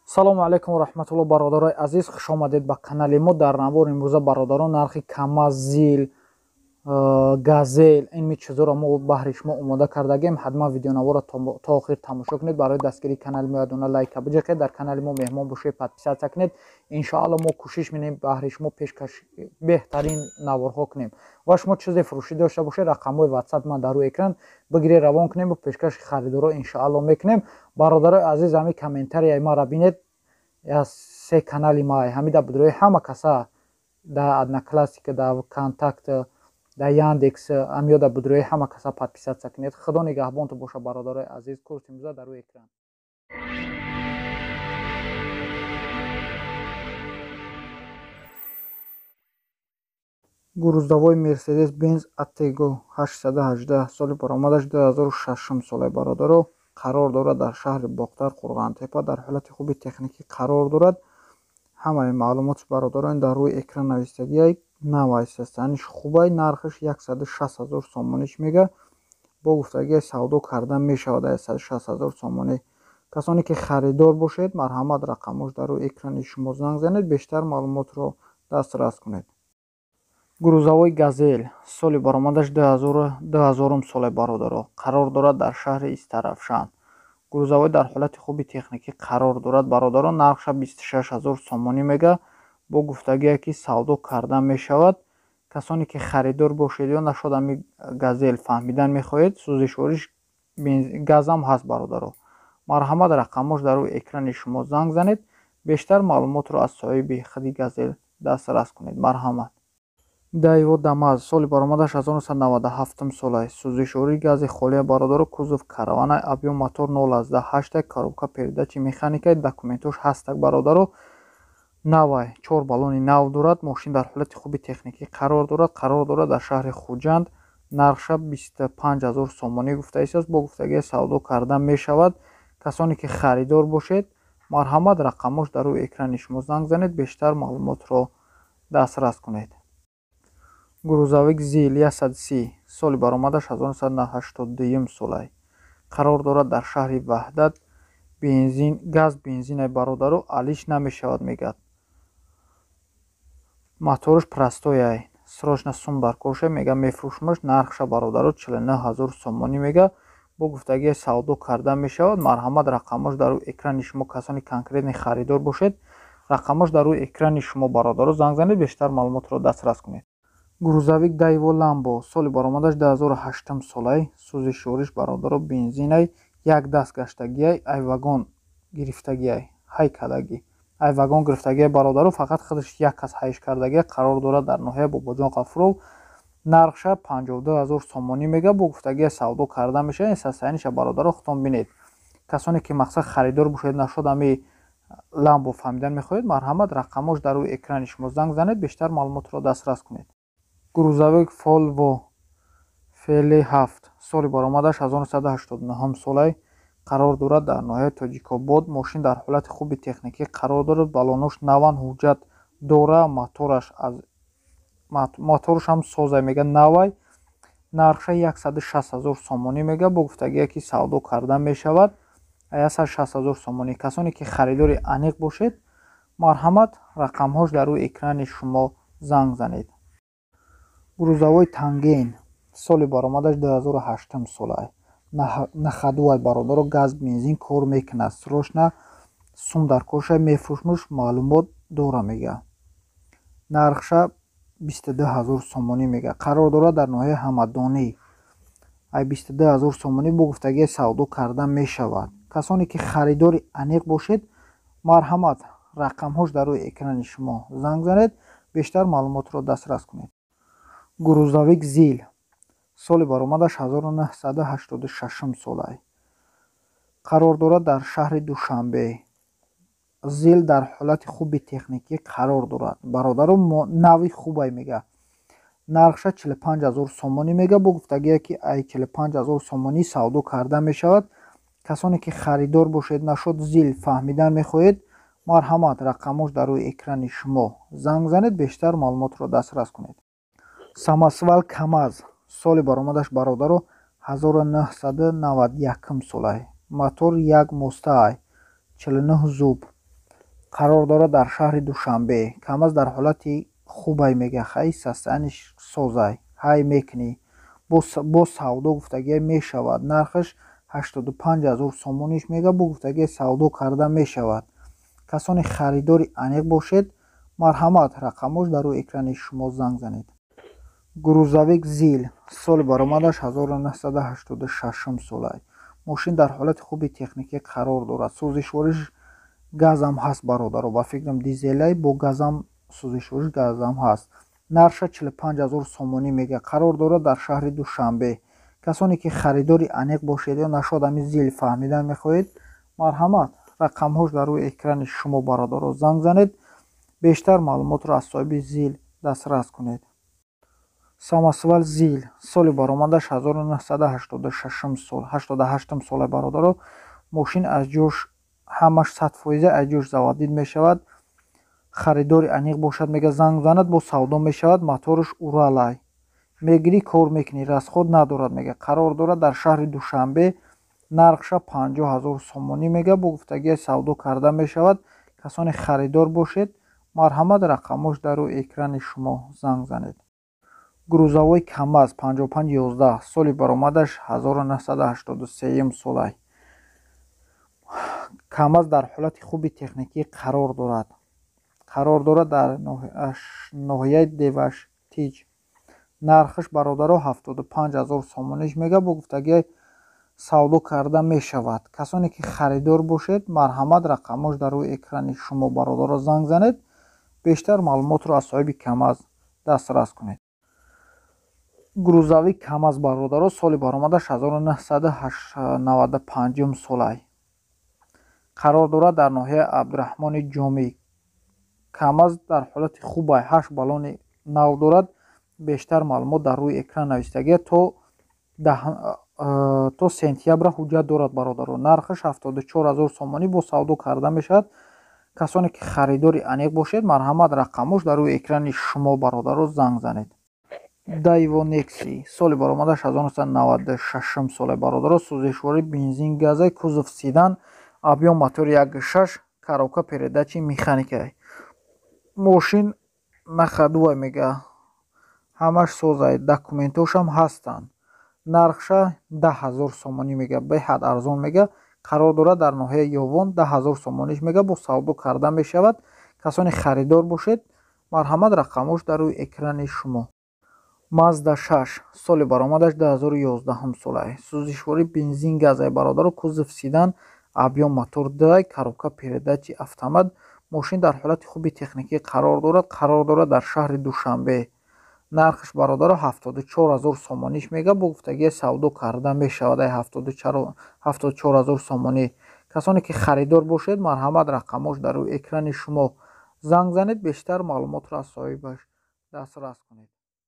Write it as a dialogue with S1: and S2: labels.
S1: Салому алайкум ва раҳматуллоҳ, бародарои азиз, хуш омадед ба канали мо. Дар навори имрӯза, бародарон, нархи КамАЗ, ЗИЛ, Газел, ин чизоро мо баҳри шумо омода кардагем. Ҳатман видеонаворро то охир тамошо кунед. Барои дастгирии канали мо ядона лайка биҷақед, дар канали мо меҳмон бошед, подписаться кунед. Иншоалло мо кӯшиш менем баҳри шумо пешкаш беҳтарин наворҳо кунем. Ва шумо чизе фурӯшӣ дошта бошед, рақамҳои ватсап ман дар рӯи экран бигиред, равон кунем ва пешкаши харидоро иншоалло мекунем. Бародарои азиз, ҳамин комментарияи маро бинед, аз се канали ма ҳамида будрои ҳама каса да Одноклассник, да Контакт, да Яндекс, ҳамёда будрои ҳама каса подписаться кунед. Худо нигаҳбонту боша, бародарои азиз. Курси имрӯза дар рӯи экран. Грузовой Мерседес Бенз Атего 818, соли баромадаш 2006 соле, бародаро, қарор дорад дар шаҳри Бохтар, Қурғонтепа, дар ҳолати хуби техникӣ қарор дорад. Ҳамаи маълумотш, бародарон, дар рӯи экран навистагиай. Навай состояниш хубай, нархаш 160 ҳазор сомониш мега, бо гуфтагиай савдо карда мешавад 160 ҳазор сомонӣ. Касоне ки харидор бошед, марҳамат, рақамош дар рӯи экрани шумо, занг занед, бештар маълумотро дастрас кунед. Грузовой Газел, соли баромадаш 2000 соле, бародаро, қарор дорад дар шаҳри Истаравшан. Грузовой дар ҳолати хуби техникӣ қарор дорад, бародаро, нархша 26 ҳазор сомонӣ мега, бо гуфтагие ки савдо карда мешавад. Касоне ки харидор бошед ё нашод ҳами Газел фаҳмидан мехоҳед, сӯзишвориш газам ҳаст, бародаро, марҳамат, рақамош дар рӯи экрани шумо, занг занед, бештар маълумотро аз соҳиби худи Газел дастрас кунед. Марҳамат. Дайво Дамаз, соли баромадаш 1997 сола, сӯзишвории гази холия, бародаро, кузов каравана, объём мотор 0,8, коробка передачи механика, документош ҳастак, бародаро, навай, чор баллони нав дорад. Мошин дар ҳолати хуби техникӣ қарор дорад, қарор дорад дар шаҳри Хуҷанд. Нархша 25 ҳазор сомонӣ гуфта истааст, бо гуфтагии савдо карда мешавад. Касоне ки харидор бошед, марҳамат, рақамош дар рӯи экрани шумо, занг занед, бештар маълумотро дастрас кунед. Грузовик ЗИЛ 130, соли баромадаш 1982 солай, қарор дорад дар шаҳри Ваҳдат. Бензин, газ, бензинай, бародаро, алиш намешавад мегӯяд. Моторш простояй, срочно сум дар корша мега, мефурӯшмаш. Нархша, бародаро, 49 ҳазор сомонӣ мега, бо гуфтагии савдо карда мешавад. Марҳамат, рақамош дар рӯи экрани шумо. Касони конкретный харидор бошед, рақамош дар рӯи экрани шумо, бародаро, занг занед, бештар маълумотро дастрас кунед. Грузовик Дайво Ламбо, соли баромадаш 2008 солай, сӯзишвориш, бародаро, бензинай, як даст гаштагиай, ай вагон гирифтагиай, ҳай кардагӣ, ай вагон гирифтагиай, бародаро, фақат худаш як кас ҳайш кардагиай. Қарор дорад дар ноҳияи Бобоҷон Ғафуров. Нархша 52 ҳазор сомонӣ мега, бо гуфтагия савдо карда мешавад. Ин состояниша, бародаро, худтон бинед. Касоне ки мақсад харидор бошед, нашод ҳами Ламбо фаҳмидан мехоҳед, марҳамат, рақамош дар рӯи экрани шумо, занг занед, бештар маълумотро дастрас кунед. Грузовик Volvo FL7, соли баромадаш 1989 солай, қарор дорад дар ноҳияи Тоҷикобод. Мошин дар ҳолати хуби техникӣ қарор дорад, баллонош наванд, ҳуҷҷат дора, мотораш аз моторш ҳам созай мега, навай. Нархша 160 ҳазор сомонӣ мега, бо гуфтагие ки савдо карда мешавад 160 ҳазор сомонӣ. Касоне ки харидори аниқ бошед, марҳамат, рақамҳош дар рӯи экрани шумо, занг занед. Грузовой Танген, соли баромадаш 2008 солай, на ходуай, бародаро, газ, бензин кор мекунад. Срочно сум дар корша, мефурӯшмуш, маълумот дора мега. Нархша 22 ҳазор сомонӣ мега, қарор дорад дар ноҳияи Ҳамадонӣ. Ай 22 ҳазор сомонӣ бо гуфтагии савдо карда мешавад. Касоне ки харидори аниқ бошед, марҳамат, рақамҳош дар рӯи экрани шумо, занг занед, бештар маълумотро дастрас кунед. Грузовик ЗИЛ, соли баромадаш 1986 солай, қарор дорад дар шаҳри Душанбе. ЗИЛ дар ҳолати хуби техникӣ қарор дорад, бародаро, нави хубай мега. Нархша 45 ҳазор сомонӣ мега, бо гуфтагие ки ай 45 ҳазор сомонӣ савдо карда мешавад. Касоне ки харидор бошед, нашод ЗИЛ фаҳмидан мехоҳед, марҳамат, рақамош дар рӯи экрани шумо, занг занед, бештар маълумотро дастрас кунед. Самосвал КамАЗ, соли баромадаш, бародаро, 1991 солай, мотор як мостаай, 49 зуб. Қарор дорад дар шаҳри Душанбе. КамАЗ дар ҳолати хубай, мега, хай, состояние ш созай, ҳай мекунӣ. Бо савдо гуфтагия мешавад. Нархаш 85 000 сомониш мега, бо гуфтагия савдо карда мешавад. Касоне харидори аниқ бошед, марҳамат, рақамҳош дар рӯи экрани шумо, занг занед. Грузовик ЗИЛ, соли баромадаш 1986 солай. Мошин дар ҳолати хуби техникӣ қарор дорад. Сӯзишвориш газам ҳаст, бародаро, ба фикрам, дизелай, бо газам, сӯзишвориш газам ҳаст. Нархша 45 000 сомонӣ мега. Қарор дорад дар шаҳри Душанбе. Касоне ки харидори аниқ бошед ё нашод ами ЗИЛ фаҳмидан мехоҳед, марҳамат, рақамҳош дар рӯи экрани шумо, бародаро, занг занед, бештар маълумотро аз соҳиби ЗИЛ дастрас кунед. Самосвал ЗИЛ, соли баромадаш 1986 сол, 88 сола, бародаро. Мошин аз ҷош ҳамаш 100%, аз ҷош заводить мешавад. Харидори аниқ бошад, мега, занг занад, бо савдо мешавад. Мотораш Уралай, мегирӣ, кор мекунӣ, расход надорад, мега. Қарор дорад дар шаҳри Душанбе. Нархша 50 000 сомонӣ мега, бо гуфтагия савдо карда мешавад. Касоне харидор бошед, марҳамат, рақамҳош дар рӯи экрани шумо, занг занед. Грузовой КамАЗ 5511, соли баромадаш 1983 солай. КамАЗ дар ҳолати хуби техникӣ қарор дорад. Қарор дорад дар ноҳияи Деваштич. Нархаш, бародаро, 75 000 сомониш мега, бо гуфтагиҳои савдо карда мешавад. Касоне ки харидор бошед, марҳамат, рақамҳош дар рӯи экрани шумо, бародаро, занг занед, бештар маълумотро аз соҳиби КамАЗ дастрас кунед. Грузовик КамАЗ, бародаро, соли баромадаш 1995 солай. Қарор дорад дар ноҳияи Абдураҳмони Ҷомӣ. КамАЗ дар ҳолати хубай, ҳашт баллони нав дорад. Бештар маълумот дар рӯи экран навистагия. То сентябра ҳуҷҷат дорад, бародаро. Нархаш 74 000 сомонӣ, бо савдо карда мешавад. Касоне ки харидори аниқ бошед, марҳамат, рақамҳош дар рӯи экрани шумо, бародаро, занг занед. Дайво Некси, соли баромадаш 1996 соле, бародаро. Сӯзишворӣ бензин газай, кузов седан, объём мотори 1,6, коробка передачи механика. Мошин на ходу ай, мега, ҳамаш созай, документҳошам ҳастанд. Нархша 10 000 сомонӣ мега, беҳад арзон мега. Қарор дорад дар ноҳияи Ёвон. 10 000 сомониш мега, бо савдо карда мешавад. Касоне харидор бошед, марҳамат, рақамҳош дар рӯи экрани шумо. Мазда 6, соли баромадаш 2011 солай. Сӯзишворӣ бензин газай, бародаро, кузов седан, объём мотор дай, коробка передачи автомат. Мошин дар ҳолати хуби техникӣ қарор дорад. Қарор дорад дар шаҳри Душанбе. Нархаш, бародаро, 74 000 сомониш мега, бо гуфтагии савдо карда мешавад. Ай 74 000 сомонӣ. Касоне ки харидор бошед, марҳамат, рақамҳош дар рӯи экрани шумо, занг занед, бештар маълумотро аз соҳибаш дастрас кунед.